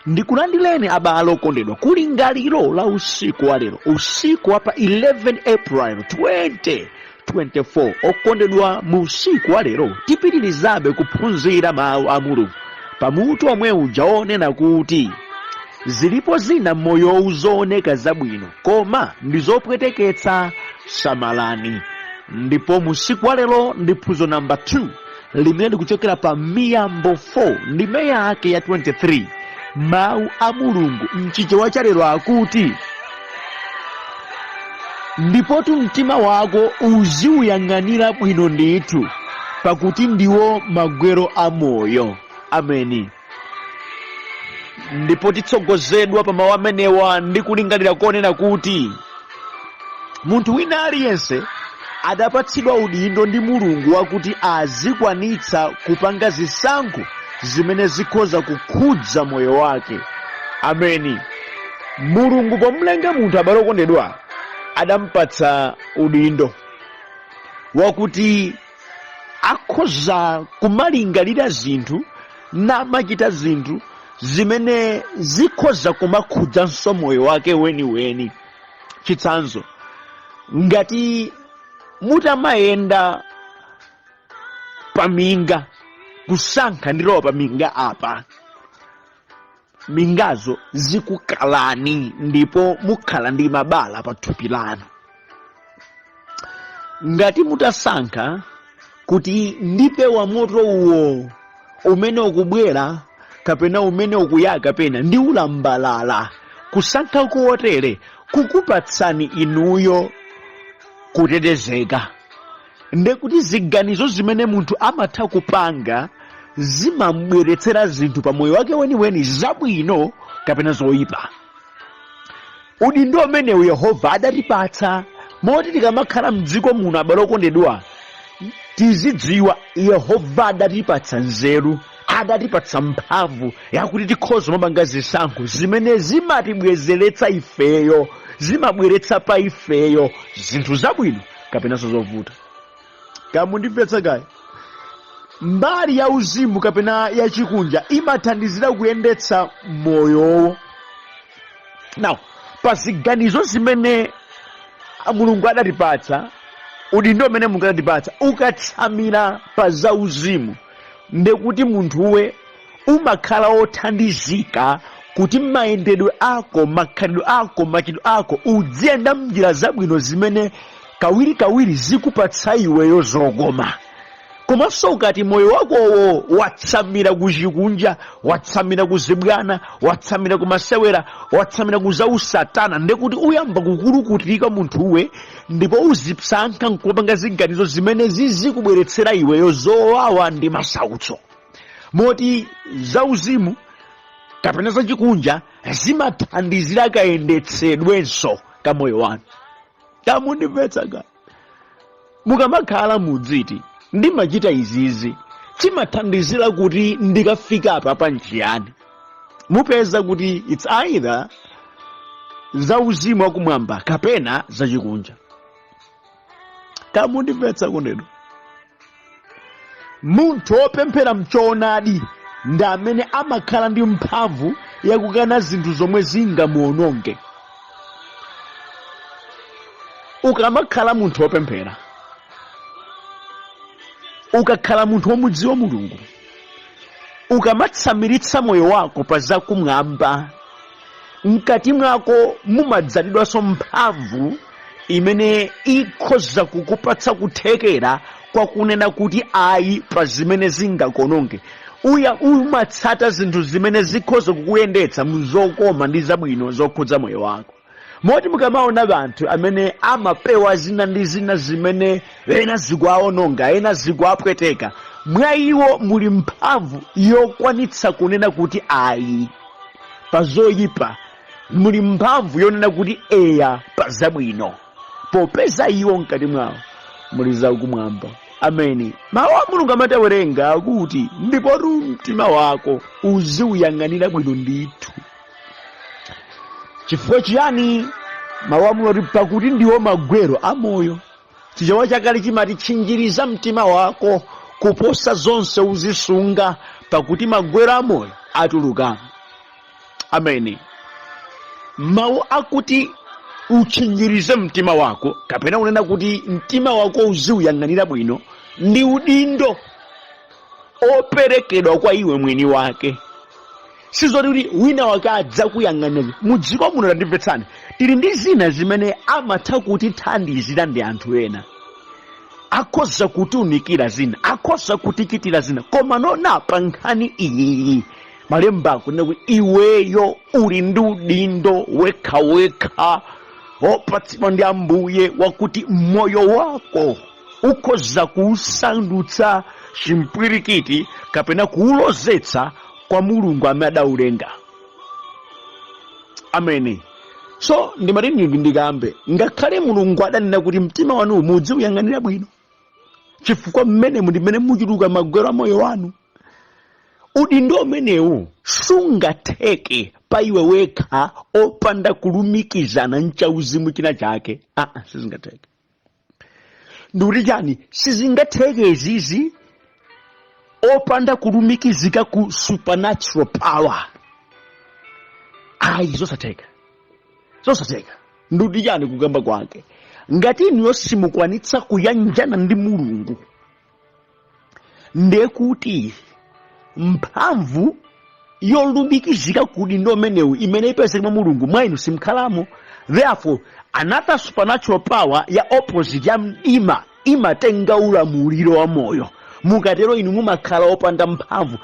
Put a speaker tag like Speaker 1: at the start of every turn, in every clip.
Speaker 1: Ndikulandireni abale okondedwa kulingaliro la usiku wa lero, usiku wa pa 11 April 2024. Okondedwa, mu usiku wa lero tipitirizabe kuphunzira mawu a Mulungu pamutu omwe uja onena kuti zilipo zina m'moyowu zooneka zabwino koma ndi zopweteketsa, samalani. Ndipo mu usiku wa lero ndi phunziro namba 2 limene likuchokera pa Miyambo 4 ndime yake ya 23. Mawu a Mulungu mchichewa cha lero akuti, ndipotu mtima wako uziuyang'anira bwino ndithu, pakuti ndiwo magwero a moyo. Ameni. Ndipo titsogozedwa pa mawu amenewa ndi kulingalira konena kuti munthu wina aliyense adapatsidwa udindo ndi Mulungu wakuti azikwanitsa kupanga zisankho zimene zikhoza kukhudza moyo wake. Ameni. Mulungu pomulenga munthu, abale okondedwa, adampatsa udindo wakuti akhoza kumalingalira zinthu namachita zinthu zimene zikhoza kumakhudzanso moyo wake weniweni. Chitsanzo, ngati mutamayenda paminga, kusankha ndilowa paminga apa, mingazo zikukalani ndipo mukhala ndi mabala pa thupi lanu. Ngati mutasankha kuti ndipewa moto uwo umene ukubwera kapena umene ukuyaka pena ndiulambalala, kusankha kotere kukupatsani inuyo kutetezeka. Ndekuti ziganizo zimene munthu amatha kupanga zimambweretsera zinthu pa moyo wake weniweni, zabwino kapena zoyipa. Udindo umenewu Yehova adatipatsa moti tikamakhala mdziko muno, abale okondedwa, tizidziwa Yehova adatipatsa nzeru, adatipatsa mphamvu yakuti tikhoza kumapanga zisankho zimene zimatibwezeretsa ifeyo, zimabweretsa pa ifeyo zinthu zabwino kapenanso zovuta. Kaya mundimvetsa kaya? Mbali ya uzimu kapena yachikunja imathandizira kuyendetsa moyowo. Now, pa ziganizo zimene Mulungu adatipatsa, udindo umene Mulungu adatipatsa ukatsamira pa zauzimu, ndekuti munthuwe umakhala wothandizika kuti mayendedwe ako, makhalidwe ako, machitidwe ako udziyenda mnjira zabwino zimene kawirikawiri zikupatsa iweyo zokoma. Komanso ukati moyo wakowo watsamira kuchikunja, watsamira kuzibwana, watsamira kumasewera, watsamira ku zausatana, ndekuti uyamba kukulukutika munthuwe, ndipo uzisankha nkupanga ziganizo zimene zizikubweretsera iweyo zowawa ndi masautso. Moti zauzimu kapena zachikunja zimathandizira kayendetsedwenso ka moyo wanu. Kaya mundimvetsa kaya? Mukamakhala mudziti ndimachita izizi, chimathandizira kuti ndikafika apa pa nchiyani? Mupeza kuti it's either zauzimu wakumwamba kapena zachikunja. Kaya mundimvetsa kondedwa? Munthu wopemphera mchoonadi ndi amene amakhala ndi mphamvu yakukana zinthu zomwe zingamuononge. Ukamakhala munthu wopemphera, ukakhala munthu womudziwa Mulungu, ukamatsamiritsa moyo wako pa zakumwamba, mkati mwako mumadzalidwanso mphamvu imene ikhoza kukupatsa kuthekera kwa kunena kuti ayi pa zimene zingakuononge. Uya umatsata zinthu zimene zikhoza kukuyendetsa muzokoma ndi zabwino zokhudza moyo wako. Moti mukamaona anthu amene amapewa zina ndi zina zimene ena zikuwaononga, ena zikuwapweteka, mwa iwo muli mphamvu yokwanitsa kunena kuti ayi pa zoyipa, muli mphamvu yonena kuti eya pa zabwino, popeza iwo mkati mwawo muli zakumwamba. Ameni. Mawu a Mulungu amatawerenga akuti, ndipotu mtima wako uziuyang'anira bwino ndithu. Chifukwa chiyani? Mawu a Mulungu ati, pakuti ndiwo magwero a moyo. Chichewa chakale chimati, tchinjiriza mtima wako kuposa zonse uzisunga, pakuti magwero a moyo atulukamo. Ameni. Mawu akuti utchinjirize mtima wako, kapena kunena kuti mtima wako uziuyang'anira bwino, ndi udindo operekedwa kwa iwe mwini wake. Sizoti kuti wina wake adzakuyang'anira. Mudziko muno, tandimvetsani, tili ndi zina zimene amatha kutithandizira ndi anthu ena, akhoza kutiunikira zina, akhoza kutichitira zina, koma nona pa nkhani iyi malemba akunena kuti iweyo uli ndi udindo wekhawekha wopatsidwa ndi Ambuye wakuti moyo wako ukhoza kuusandutsa chimpwirikiti kapena kuulozetsa kwa Mulungu amene adaulenga. Ameni. So ndimati ndikambe, ngakhale Mulungu adanena kuti mtima wanu mudziuyang'anira bwino, chifukwa mmenemu ndi mmene muchuluka magwero a moyo wanu, udindo umenewu sungatheke pa iwe wekha opanda kulumikizana nchauzimu china chake. Aa, sizingatheke. Ndikuti chani? Sizingatheke izizi opanda kulumikizika ku supernatural power. Ayi, zosatheka, zosatheka. Ndikuti chani? Kukamba kwake, ngati inuyo simukwanitsa kuyanjana ndi Mulungu, ndiye kuti mphamvu yolumikizika ku udindo umenewu imene ipezeka mwa Mulungu mwa inu simkhalamo. Therefore another supernatural power ya opposite ya mdima imatenga ulamuliro wa moyo. Mukatero inu mumakhala opanda mphamvu.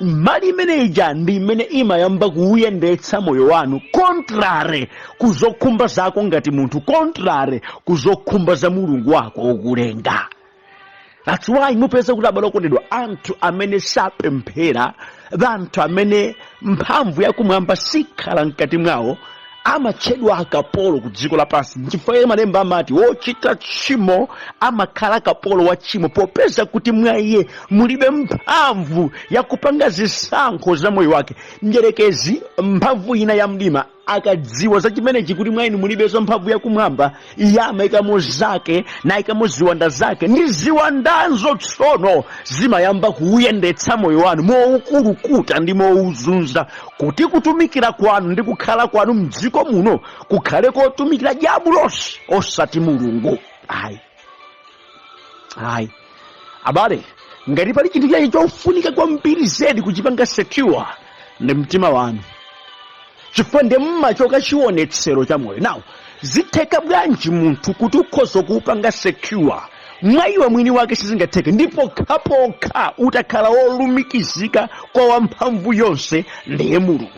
Speaker 1: Mbali imene ija ndi imene imayamba kuuyendetsa moyo wanu contrary ku zokhumba zako ngati munthu, contrary ku zokhumba za Mulungu wako wokulenga. That's why mupeza kuti, abale okondedwa, anthu amene sapemphera, anthu amene mphamvu yakumwamba sikhala mkati mwawo, amatchedwa akapolo ku dziko lapansi. Nchifukwa chake malemba amati wochita tchimo amakhala kapolo wa tchimo, popeza kuti mwa iye mulibe mphamvu yakupanga zisankho za moyo wake. Mdyerekezi, mphamvu ina ya mdima, akadziwa za chimenechi kuti mwa inu mulibenso mphamvu yakumwamba, iye amayikamo zake nayikamo ziwanda zake, ndi ziwandazo tsono zimayamba kuuyendetsa moyo wanu mowukulukuta ndi mowuzunza, kuti kutumikira kwanu ndi kukhala kwanu mdziko muno kukhale kotumikira diabulosi osati Mulungu. Ayi, ayi, abale, ngati pali chinthu chachi chofunika kwambiri zedi kuchipanga secure ndi mtima wanu, chifukwa ndi mmachoka chionetsero cha moyo. Now zitheka bwanji munthu kuti ukhoza kuupanga secure mwa iwe mwini wake? Sizingatheke. Ndipo pokhapokha utakhala wolumikizika kwa wamphamvu yonse, ndiye Mulungu.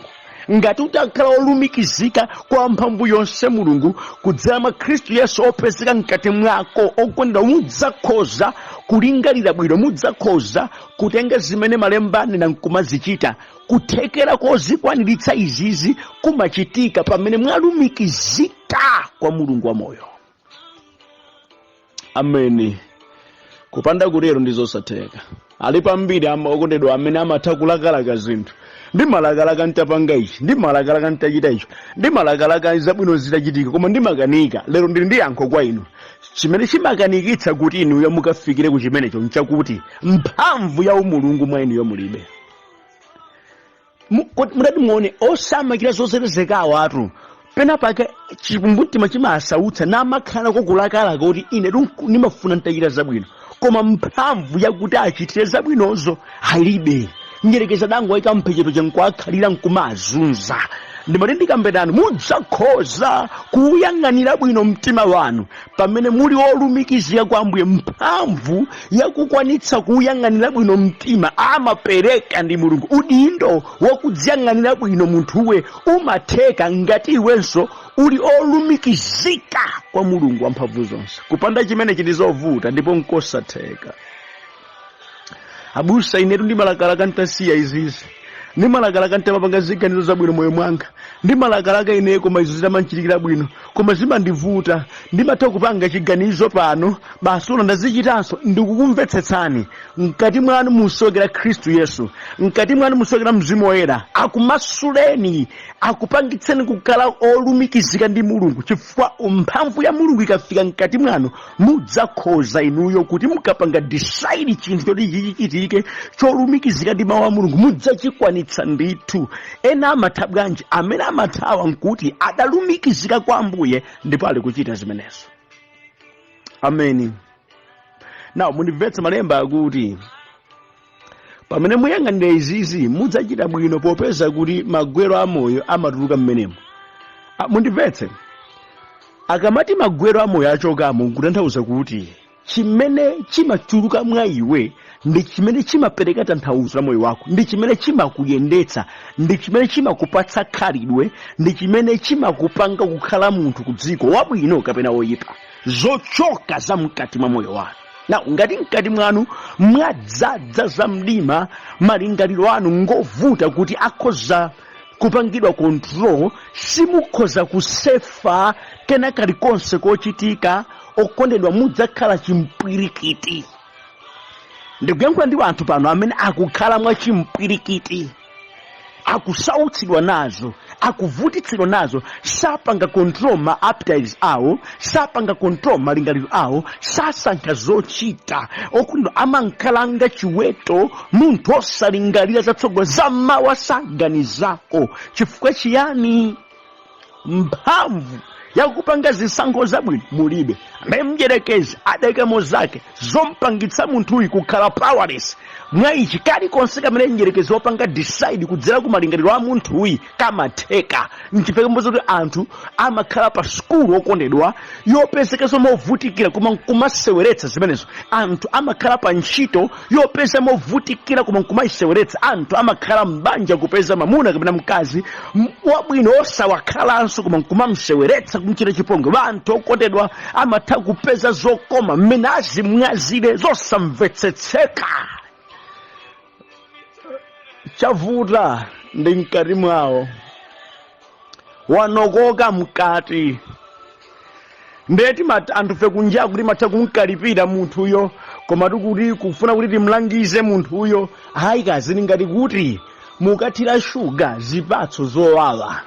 Speaker 1: Ngati utakhala wolumikizika kwa wamphamvu yonse Mulungu kudzera mwa Khristu Yesu opezeka mkati mwako, okondedwa, mudzakhoza kulingalira bwino, mudzakhoza kutenga zimene malemba anena nkumazichita. Kuthekera kozikwaniritsa izizi kumachitika pamene mwalumikizika kwa Mulungu wa moyo. Ameni. Kupanda kutero ndi zosatheka. Alipo ambiri okondedwa amene amatha kulakalaka zinthu. Ndimalakalaka ntapanga ichi, ndimalakalaka ntachita icho, ndimalakalaka zabwino zitachitika, koma ndimakanika. Lero ndili ndi yankho kwa inu. Chimene chimakanikitsa kuti inuyo mukafikire ku chimenecho nchakuti mphamvu ya umulungu mwa inuyo mulibe. Kodi mutati muone osamachita zozerezekawo atu, pena pake chikumbumtima chimasautsa namakhala kukulakalaka kuti ine ndimafuna ntachita zabwino, koma mphamvu yakuti achitire zabwinozo alibe. Mdyerekezi adangoyika mphechepeche nkuwakhalira nkumazunza. Ndimati ndikambe nanu, mudzakhoza kuuyang'anira bwino mtima wanu pamene muli olumikizika kwa Ambuye. Mphamvu yakukwanitsa kuuyang'anira bwino mtima amapereka ndi Mulungu. Udindo wakudziyang'anira bwino munthuwe umatheka ngati iwenso uli olumikizika kwa Mulungu wamphamvu zonse. Kupanda chimenechi ndi zovuta ndipo nkosatheka. Abusa, inetu ndimalakalaka ntasiya izizi, ndimalakalaka ntamapanga ziganizo zabwino moyo mwanga, ndimalakalaka ine koma izo zitamanchitikira bwino, koma zimandivuta. Ndimatha kupanga chiganizo pano, basi uno ndazichitanso. Ndikukumvetsetsani. Mkati mwanu musokera Khristu Yesu, mkati mwanu musokera Mzimu Woyera, akumasuleni, akupangitseni kukhala olumikizika ndi Mulungu, chifukwa mphamvu ya Mulungu ikafika mkati mwanu, mudzakhoza inuyo kuti mukapanga decide chinthu choti chichitike cholumikizika ndi mawu a Mulungu, mudzachikwaniritsa. Akwanitsa ndithu. Ena amatha bwanji? Amene amathawa nkuti adalumikizika kwa Ambuye ndipo ali kuchita zimenezo. Ameni. Now mundimvetse, malemba akuti pamene muyang'anira izizi mudzachita bwino, popeza kuti magwero amoyo amatuluka mmenemo. Mundimvetse, akamati magwero amoyo achokamo, nkutanthauza kuti chimene chimachuluka mwa iwe ndi chimene chimapereka tanthauzo la moyo wako, ndi chimene chimakuyendetsa, ndi chimene chimakupatsa khalidwe, ndi chimene chimakupanga kukhala munthu ku dziko wabwino kapena woyipa, zochoka za mkati mwa moyo wanu. Na ngati mkati mwanu mwadzadza za mdima, malingaliro anu ngovuta kuti akhoza kupangidwa control, simukhoza kusefa kena kalikonse kochitika, okondedwa, mudzakhala chimpwirikiti. Ndikuyankhula ndi anthu pano amene akukhala mwa chimpwirikiti, akusautsidwa nazo, akuvutitsidwa nazo, sapanga control ma appetites awo, sapanga control malingaliro awo, sasankha zochita. Okondedwa, amankhalanga chiweto, munthu osalingalira zatsogolo, zammawa saganizako. Chifukwa chiyani? Mphamvu yakupanga zisankho zabwino mulibe. Amene mdyerekezi adayikamo zake zompangitsa munthuyu kukhala powerless mwa ichi. Kalikonse kamene mdyerekezi wapanga decide kudzera ku malingaliro a munthuyu kamatheka. Nchifukwa kuti anthu amakhala pa sukulu, okondedwa, yopezekanso movutikira, koma nkumaseweretsa zimenezo. Anthu amakhala pa ntchito yopeza movutikira, koma nkumayiseweretsa. Anthu amakhala m'banja, kupeza mamuna kapena mkazi wabwino osawakhalanso, koma nkumamseweretsa, kumchita chipongwe. Anthu, okondedwa, amatha kupeza zokoma mmene azimwazire zosamvetsetseka. Chavuta ndi mkati mwawo, wanokoka mkati. Ndeti anthufe kunja kuti matha kumkalipira munthuyo, koma tikuti kufuna kuti timlangize munthuyo, hayi kazini, ngati kuti mukathira shuga zipatso zowawa.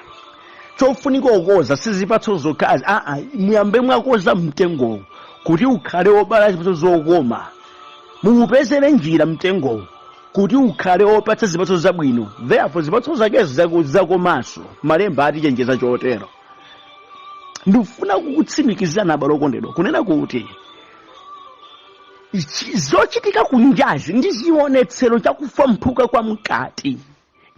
Speaker 1: Chofunika ukoza si zipatso zokhazi, aa, muyambe mwakoza mtengowo kuti ukhale wobala zipatso zokoma. Mumupezere njira mtengowo kuti ukhale wopatsa zipatso zabwino, therefore zipatso zakezo zakomanso. Malemba atichenjeza chotero. Ndikufuna kukutsimikizirani, abale okondedwa, kunena kuti zochitika kunjazi ndi zionetsero chakufamphuka kwa mkati.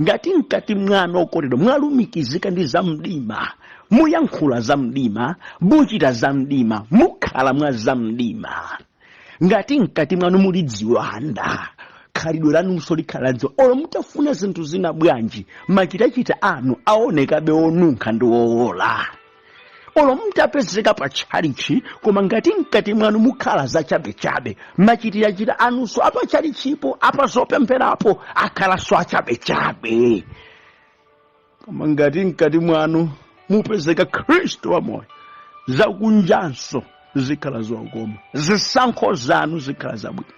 Speaker 1: Ngati mkati mwanu, okondedwa, mwalumikizika ndi zamdima, muyankhula zamdima, muchita zamdima, mukhala mwa zamdima. Ngati mkati mwanu muli dziwanda, khalidwe lanunso likhala dziwa. Olo mutafuna zinthu zina bwanji, machitachita anu aonekabe onunkha ndi owola. Olo mutapezeka pa tchalichi, koma ngati mkati mwanu mukhala zachabechabe, machitachita anunso apatchalichipo, apa zopempherapo, akhalanso achabechabe. Koma ngati mkati mwanu mupezeka Khristu wamoyo, zakunjanso zikhala zokoma, zisankho zanu zikhala zabwino.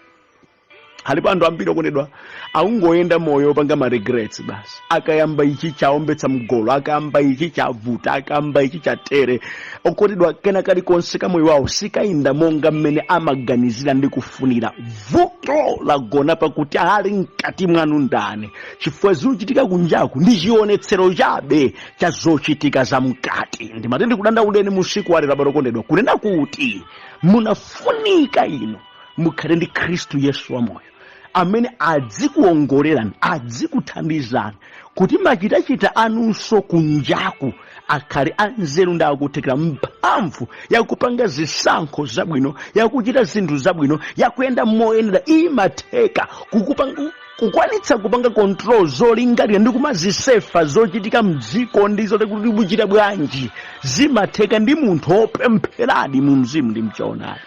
Speaker 1: Alipo anthu ambiri, okondedwa, akungoyenda moyo opanga ma regrets basi. Akayamba ichi chaombetsa mgolo, akayamba ichi chavuta, akayamba ichi chatere. Okondedwa, kena kalikonse ka moyo wawo sikayenda monga mmene amaganizira ndi kufunira. Vuto lagona pakuti ali mkati mwanu ndani, chifukwa zikuchitika kunjaku ndi chionetsero chabe cha zochitika za mkati. Ndimati ndikudandauleni musiku walero, abale okondedwa, kunena kuti munafunika inu mukhale ndi Khristu Yesu wamoyo amene adzikuongolerani, adzikuthandizani kuti machitachita anunso kunjaku akhale anzeru ndi akuthekera, mphamvu yakupanga zisankho zabwino, yakuchita zinthu zabwino, yakuyenda moyenera. Imatheka kukwanitsa kupanga control zolingalira ndi kumazisefa zochitika mdziko ndi zote kuti muchita bwanji. Zimatheka ndi munthu wopempheradi mu mzimu ndi mchoonadi.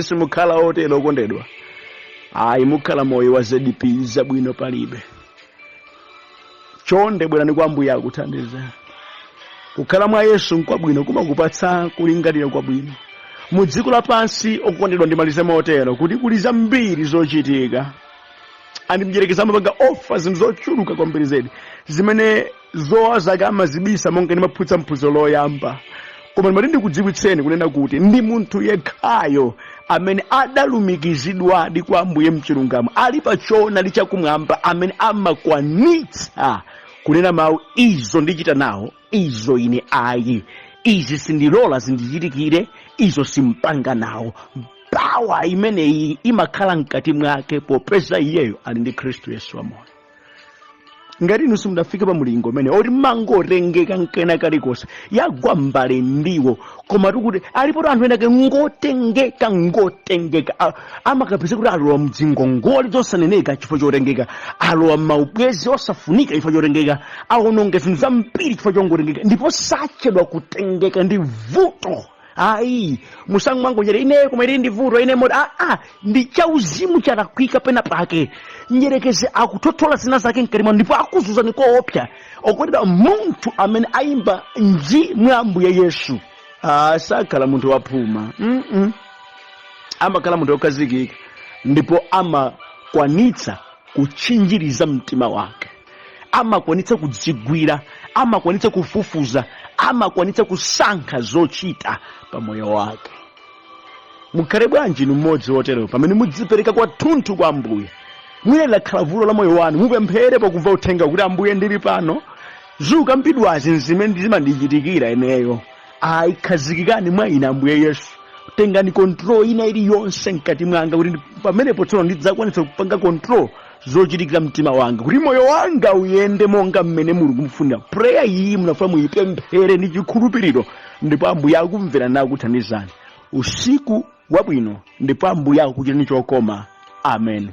Speaker 1: Simukhala otero, okondedwa, ayi, mukhala moyo wa ZP, zabwino palibe. Chonde bwerani kwa Ambuye akuthandiza. Kukhala mwa Yesu nkwabwino, kumakupatsa kulingalira kwabwino mu dziko lapansi. Okondedwa, ndimalize motero kuti kuli zambiri zochitika, andimdyerekeza amapanga offer zinthu zochuluka kwambiri zedi zimene zowa zake amazibisa, monga ndimaphunzitsa mphunziro loyamba. Koma ndimati ndikudziwitseni kunena kuti ndi munthu yekhayo amene adalumikizidwadi kwa Ambuye mchilungamo, ali pa choonadi chakumwamba, amene amakwanitsa kunena mawu, izo ndichita nawo, izo ine ayi, izi sindilola zindichitikire, izo simpanga nawo. Power imeneyi imakhala mkati mwake popeza iyeyo ali ndi Khristu Yesu wamoyo. Ngati inu simudafike pa mulingo umene oti mangotengeka nkena kalikonse, yagwa mbale ndiwo, koma tikuti alipo anthu ena ake ngotengeka, ngotengeka, amakapeza kuti alowa mdzingongole zosaneneka chifukwa chotengeka, alowa maubwezi osafunika chifukwa chotengeka, awononga zinthu zambiri chifukwa chongotengeka, ndipo sachedwa kutengeka. Ndi vuto ayi, musamangochere ine koma ili ndi vuto ine moti aa, ndi chauzimu chalakwika pena pake. Mdyerekezi akuthothola zina zake mkati mwanu ndipo akuzunzani koopsa. Okondedwa, munthu amene ayimba nji mwa Ambuye Yesu sakhala munthu waphuma. Amakhala munthu wokhazikika ndipo amakwanitsa kutchinjiriza mtima wake, amakwanitsa kudzigwira, amakwanitsa kufufuza, amakwanitsa kusankha zochita pa moyo wake. Mukhale bwanji inu mmodzi wotero pamene mudzipereka kwathunthu kwa Ambuye? Mwina lakhala vuto la moyo wanu, mupemphere pakumva uthenga kuti, Ambuye, ndili pano, zukambidwazi zimene zimandichitikira ineyo ayi, khazikikani mwa ine Ambuye Yesu, tengani control ina iliyonse mkati mwanga, kuti pamenepo tsono ndidzakwanitsa kupanga control zochitikira mtima wanga, kuti moyo wanga uyende monga mmene Mulungu mufunira. Prayer iyi munafuna muyipemphere ndi chikhulupiriro, ndipo Ambuye akumvera nakuthandizani. Usiku wabwino, ndipo Ambuye akuchitani chokoma. Amen.